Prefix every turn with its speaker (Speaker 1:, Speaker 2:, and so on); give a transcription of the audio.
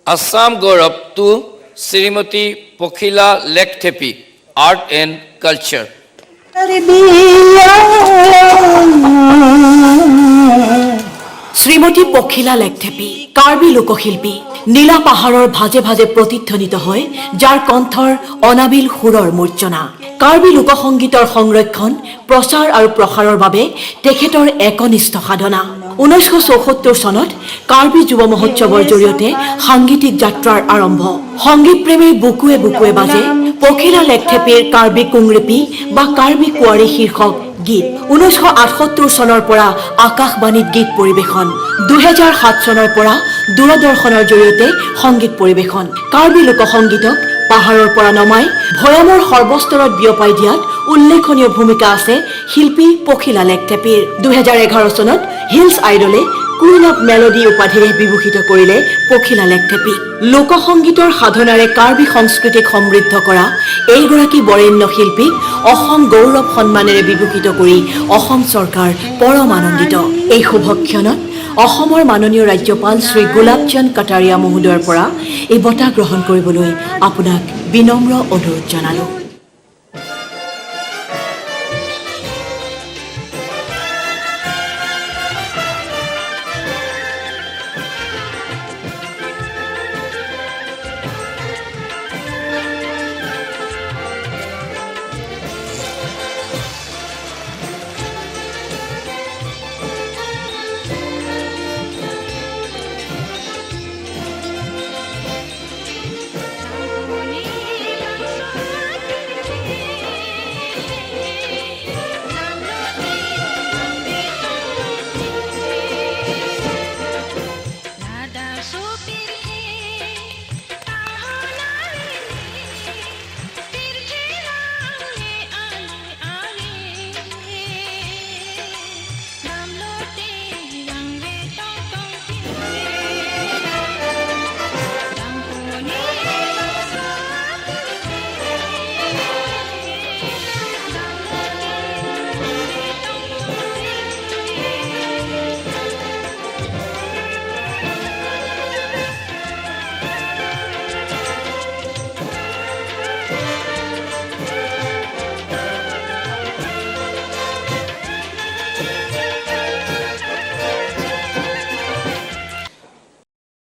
Speaker 1: Assam Gaurav to Shrimati Pokhila Lekthepi, Art and Culture.
Speaker 2: দিয়া।
Speaker 3: শ্ৰীমতী পখিলা লেকথেপী, কাৰ্বি লোকশিল্পী। নীলা পাহাৰৰ ভাজে ভাজে প্ৰতিধ্বনিত হয় যাৰ কণ্ঠৰ অনাবিল সুৰৰ মূৰ্চনা। কাৰ্বি লোকসংগীতৰ সংৰক্ষণ, প্ৰচাৰ আৰু প্ৰসাৰৰ বাবে তেখেতৰ একনিষ্ঠ সাধনা। 1974 চনত কাৰ্বি যুৱ মহোৎসৱৰ জৰিয়তে সাংগীতিক যাত্ৰাৰ আৰম্ভ। সংগীতপ্ৰেমীৰ বুকুৱে বুকুৱে বাজে পখিলা লেকথেপীৰ কাৰ্বি কুংৰিপি বা কাৰ্বি কোৱাৰী শীৰ্ষক গীত। 1978 চনৰ পৰা আকাশবাণীত গীত পৰিৱেশন, 2007 চনৰ পৰা দূৰদৰ্শনৰ জৰিয়তে সংগীত পৰিৱেশন। কাৰ্বি লোকসংগীতক পাহাৰৰ পৰা নমাই ভৈয়ামৰ সৰ্বস্তৰত বিয়পাই দিয়াত উল্লেখনীয় ভূমিকা আছে শিল্পী পখিলা লেকথেপীৰ। 2011 চনত হিলছ আইডলে কুইন অফ মেলডি উপাধিৰে বিভূষিত কৰিলে পখিলা লেকথেপীক। লোকসংগীতৰ সাধনাৰে কাৰ্বি সংস্কৃতিক সমৃদ্ধ কৰা এইগৰাকী বৰেণ্য শিল্পীক অসম গৌৰৱ সন্মানেৰে বিভূষিত কৰি অসম চৰকাৰ পৰম আনন্দিত। এই শুভক্ষণত অসমৰ মাননীয় ৰাজ্যপাল শ্ৰী গোলাপ চান্দ কাটাৰিয়া মহোদয়ৰ পৰা এই বঁটা গ্ৰহণ কৰিবলৈ আপোনাক বিনম্ৰ অনুৰোধ জনালোঁ।